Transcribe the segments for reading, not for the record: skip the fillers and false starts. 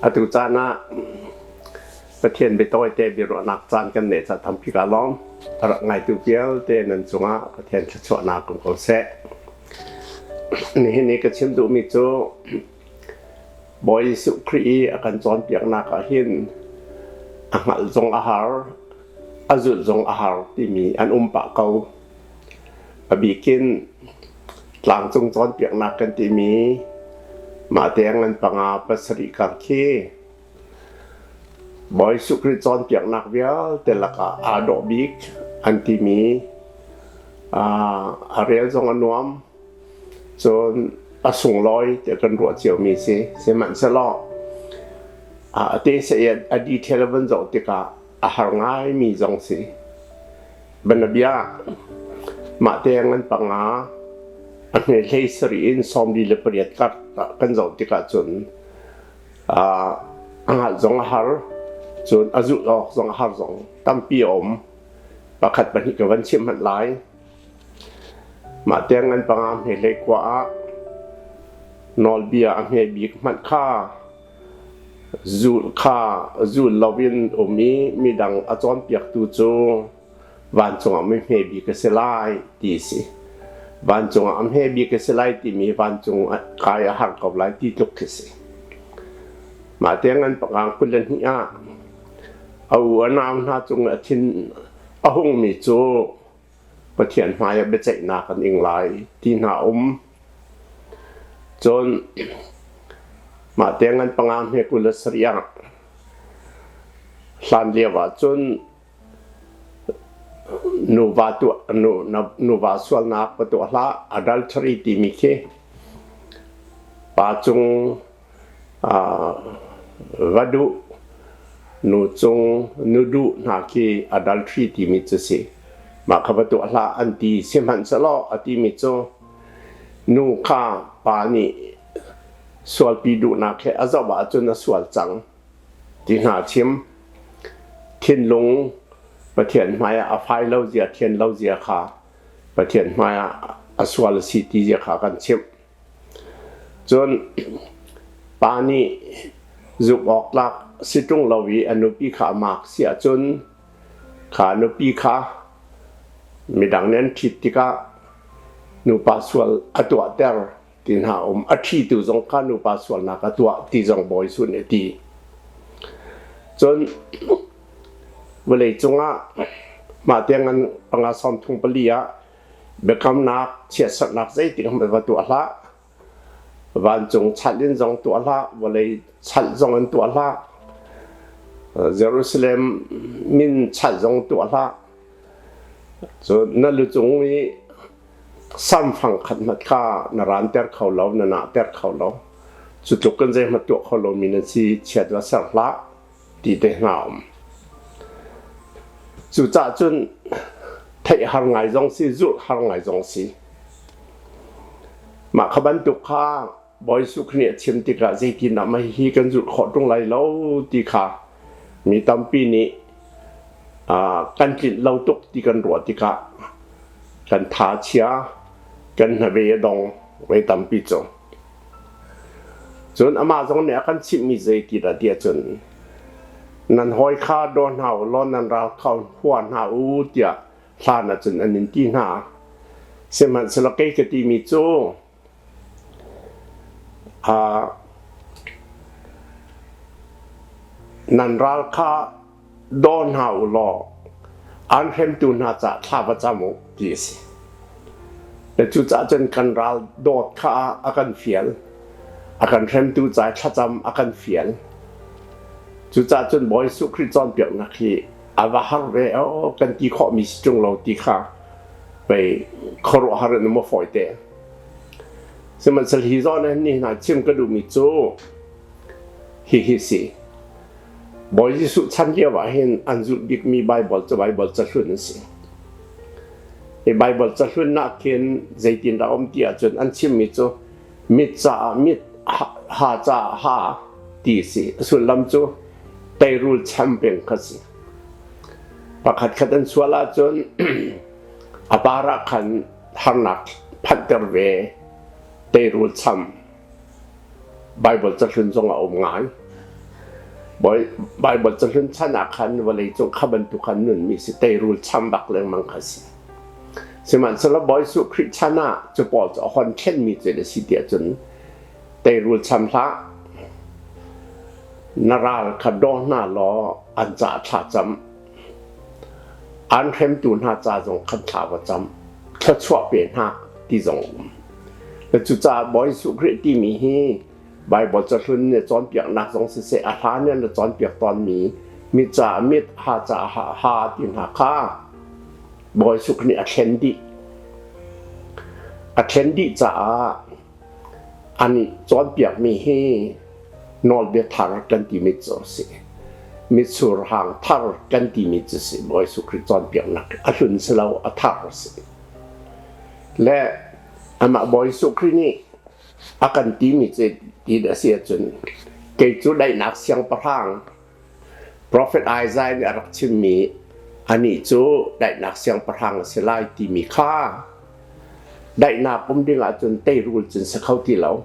Atu caan ah Pathian biatawi te biaruahnak caan kan neih ca tampi kaa lawm. A rak ngaitu vialte nan cungah Pathian thluachuahnak um ko seh. Nihin i ka chim duhmi cu Bawi Jesuh Khrih i a kan cawnpiaknak ah hin a hngalh zong a har, a zulh zong a har timi an um pah ko. A bikin tlangcung cawnpiaknak kan timi mah te ngan panga pasarih kar khi Bawi Jesuh Khrih cawnpiaknak vialte lakah aa dawh bik an timi a rel zong a nuam cun a sunglawi tiah kan ruah ciomi si. Sihmanhsehlaw a te a detail a van zoh tikah a har ngaimi zong si. Banabia mah te ngan panga a hme hlei sarih in 48 kar kan zoh tikah cun a hngalh zong a har cun a zulh awk zong a har zong tampi a um. Pakhat pahnih ka van chim hmanh lai. Mah te ngan panga hme hlei kua ah nawlbia a hme bik hmanh kha Zul kha zul loin um i midang a cawnpiaktu cu vancung ah mi hme bik a si lai ti a si. Vancung ah a hme bik a si lai timi vancung kai a har ko lai ti tluk khi si. Mah tiang an pangang 22 ah a u a nau hna cung a thin a hungmi cu Pathian hmai ah biaceihnak an ing lai ti hna um. Cun mah tiang an panga hme 27 ah hlan lio ah cun nuva tuah nu nuva sualnak va tuah hlah adultery timi khi pa cung va duh nu cung nu duh hna khi adultery timi cu si. Mah kha va tuah hlah an ti sihmanhsehlaw a timi cu nu kha pa nih sualpi duhnak he a zoh ahcun a sual cang ti hna chim. Thinlung Pathian hmaiah a fai lo zia thian lo zia kha Pathian hmaiah a sual a si ti zia kha kan chimh. Cun pa nih zumh awk tlak si ṭung lo i a nupi kha a maak si ahcun kha nupi kha midang nih an ṭhit tikah nupa sual a tuahter ti hna a um. A ṭhitu zong kha nupa sualnak a tuah ti zong Bawi Jesuh nih a ti. Cun vawleicung ah mah tiang an panga sawm thum pali ah biakamnak chiatserhnak zeitik hmanh va tuah hlah. Vancung chalh in zong tuah hlah, vawlei chalh zong in tuah hlah. Jerusalem min chalh zong tuah hlah. Cun na lucung i samfang khat hmat kha na ranter kho lo, na nahter kho lo. Cu tluk kan zeihmanh tuah kho lomi nan si, chiat va ser hlah ti te hna um. Cucaah cun theih har ngai zong si, zulh har ngai zong si. Mah kha bantuk kha Bawi Jesuh Khrih nih a chim tikah zeitindah mah hihi kan zulh khawh ṭung lai lo ti kha mi tampi nih kan tlinh lo tuk ti kan ruah tikah kan tha chia, kan hnabei a dong voi tampi cu. Cun amah zong nih a kan chimhmi zei ti dah ti ahcun nan hawi kha daw hna u law nan ral kha hua hna u tiah hlan ahcun an in ti hna. Sihmanhsehlaw kei ka timi cu nan ral kha daw hna u law aan hremtu hna caah thla va cam u ti a si. Le cucaah cun kan ral dawt kha a kan fial. A kan hremtu ca thlacam a kan fial. Cucaah cun Bawi Jesuh Khrih cawnpiaknak hi a va har ve o kan ti khawhmi si ṭung lo ti kha pei khuaruahhar in um a fawi te. Sihmanhsehlaw hi zawn ah ni hna chim ka duhmi cu hihi si. Bawi Jesuh chan lio ah hin an zulh bikmi Baibal cu Baibal cahlun an si. Hi Baibal cahlun nak khin zeitindah um ti ahcun an chimmi cu mit caah mit, ha caah ha ti a si. A sullam cu teirul cham peng kha si. Pakhat khat an sual ahcun a par ah khan harnak phanhter ve, teirul cham. Baibal cahlun zong a um ngai. Baibal cahlun chan ah khan vawleicung kha bantuk khan nunmi si teirul cham bak lengmang kha si. Sihmanhsehlaw Bawi Jesuh Khrih chan ah cu pawl cu a hon thlenmi cu a si tiah cun teirul cham hlah. Na ral kha daw hna law an caah thla cam. An hremtu hna ca zong khan thla va cam. Thluachuah pe hna ti zong a um. Cucaah Bawi Jesuh Khrih timi hi Baibal cahlun nih cawnpiaknak zong siseh a hlan in a cawnpiak tawnmi mit caah mit, ha caah ha, ha ti hna kha Bawi Jesuh nih a thlen dih. A thlen dih caah an i cawnpiakmi hi nawlbia thar kan timi cu a si. Mitsur hang thar kan timi cu si. Bawi Jesuh Khrih cawnpiaknak a hlun si lo, a thar a si. Le amah Bawi Jesuh Khrih nih a kan timi cu ti a si ahcun kei cu daihnak siangpahrang Prophet Isaiah nih a rak chimmi anih cu daihnak siangpahrang a si lai timi kha daihnak um ding ahcun teirul cun si kho ti lo.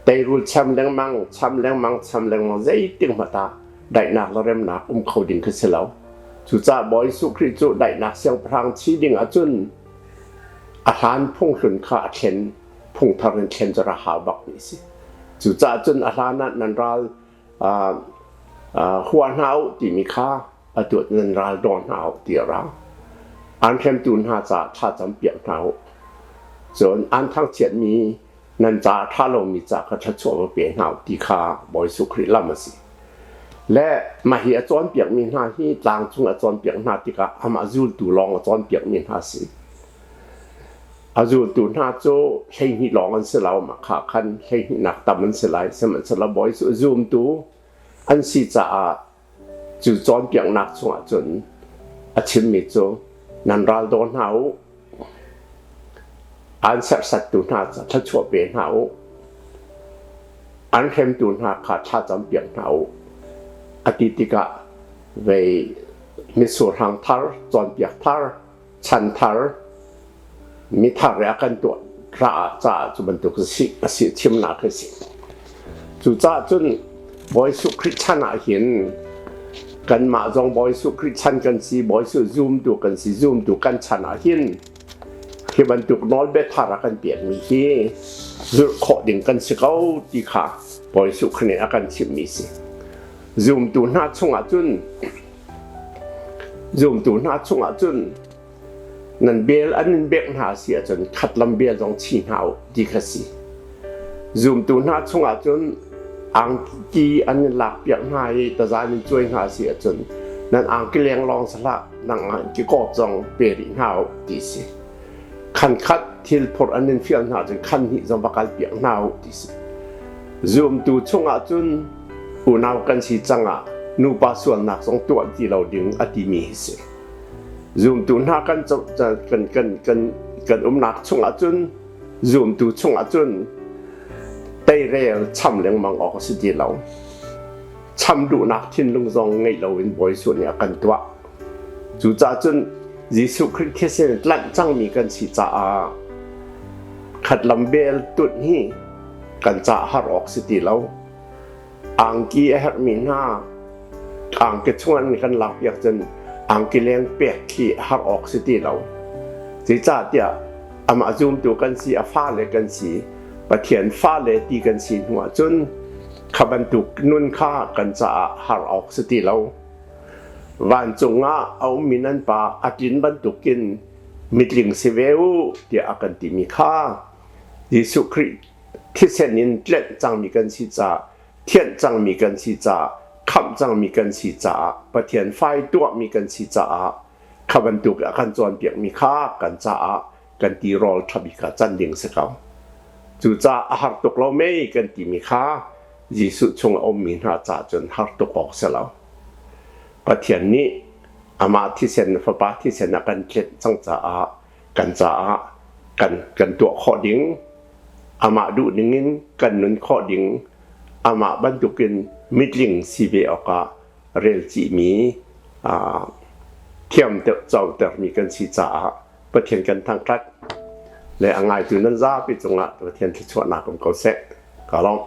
Teirul cham lengmang, cham lengmang, cham lengmang zeitik hmanh ah daihnak le remnak um kho ding khi si lo. Cucaah Bawi Jesuh Khrih cu daihnak siangpahrang chi ding ahcun a hlan phunghlun kha a thlen, phungthar in thlen cu ra hau bakmi a si. Cucaah cun a hlan ah nan ral hua hna u timi kha atu nan ral daw hna u ti a ra. An hremtu hna caah thlacam piak hna u. Cun an thangchiatmi nan caah ṭha lomi ca kha thluachuah va pe hna u ti kha Bawi Jesuh Khrih lam a si. Le mah hi a cawnpiakmi hna hi tlang cung a cawnpiak hna tikah amah zultu lawng a cawnpiakmi hna a si. A zultu hna cu 12 lawng an si lo, mah kha khan 12 nak tam an si lai. Sihmanhsehlaw Bawi cu zumtu an si caah cu cawnpiaknak chungah cun a chimmi cu nan ral daw hna u, an serhsattu hna ca thluachuah pe hna u, an hremtu hna kha thlacam piak hna u, a ti tikah vei mitsur hang thar, cawnpiak thar, chan thar mithar i a kan tuah ra caah cu bantuk si a si chimnak a si. Cucaah cun Bawi Jesuh Khrih chan ah hin kanmah zong Bawi Jesuh Khrih chan kan si, Bawi Jesuh zumtu kan si, zumtu kan chan ah hin hi bantuk nawlbia thar a kan pekmi hi zulh khawh ding kan si ko ti kha Bawi Jesuh Khrih nih a kan chimhmi si. Zumtu hna chungah cun Zumtu hna chungah cun nan bel an in bek hna si ahcun khat lam bel zong chi hna u ti kha si. Zumtu hna chungah cun angki an in lakpiak hna i tazan in cuai hna si ahcun nan angki leng lawng si hlah, nang angki kawt zong pe rih hna u ti si. Khan khat thil phurh an in fial hna cun khan hnih zong va kal piak hna u ti si. Zumtu chungah cun unau kan si cang ah nupa sualnak zong tuah ti lo ding a timi hi si. Zumtu hna kan kan kan kan kan umnak chungah cun zumtu chungah cun teirel cham lengmang awk a si ti lo. Cham duhnak thinlung zong ngeih loin Bawi Jesuh nih a kan tuah. Cucaah cun Jesuh Khrih thisen tlanh cangmi kan si caah khat lam bel tunh hi kan caah har awk si ti lo. Angki a herhmi hna angki chung an kan lakpiak cun angki leng pek khi har awk si ti lo. Zeicahtiah amah zumtu kan si, a fale kan si, Pathian fale ti kan si hnu ahcun kha bantuk nun kha kan caah har awk si ti lo. Vancung ah a ummi nan pa a tlin bantukin mitling si ve u tiah a kan timi kha Jesuh Khrih thisen in tlenh cangmi kan si caah, thianh cangmi kan si caah, khamh cangmi kan si caah, Pathian fai tuahmi kan si caah kha bantuk a kan cawnpiakmi kha kan caah kan tirawl ṭhabik ah can ding si ko. Cucaah a har tuk lo mei kan timi kha Jesuh chung a ummi hna caah cun har tuk awk si lo. Pathian nih amah thisen Fapa thisen a kan tlenh cang caah kan caah kan kan tuah khawh ding amah duh ningin kan nun khawh ding amah bantukin mitling si ve awkah rel chihmi thiam cotermi kan si caah Pathian kan thangṭhat le a ngaitu nan zapi cungah Pathian thluachuahnak um ko seh. Ka lawm.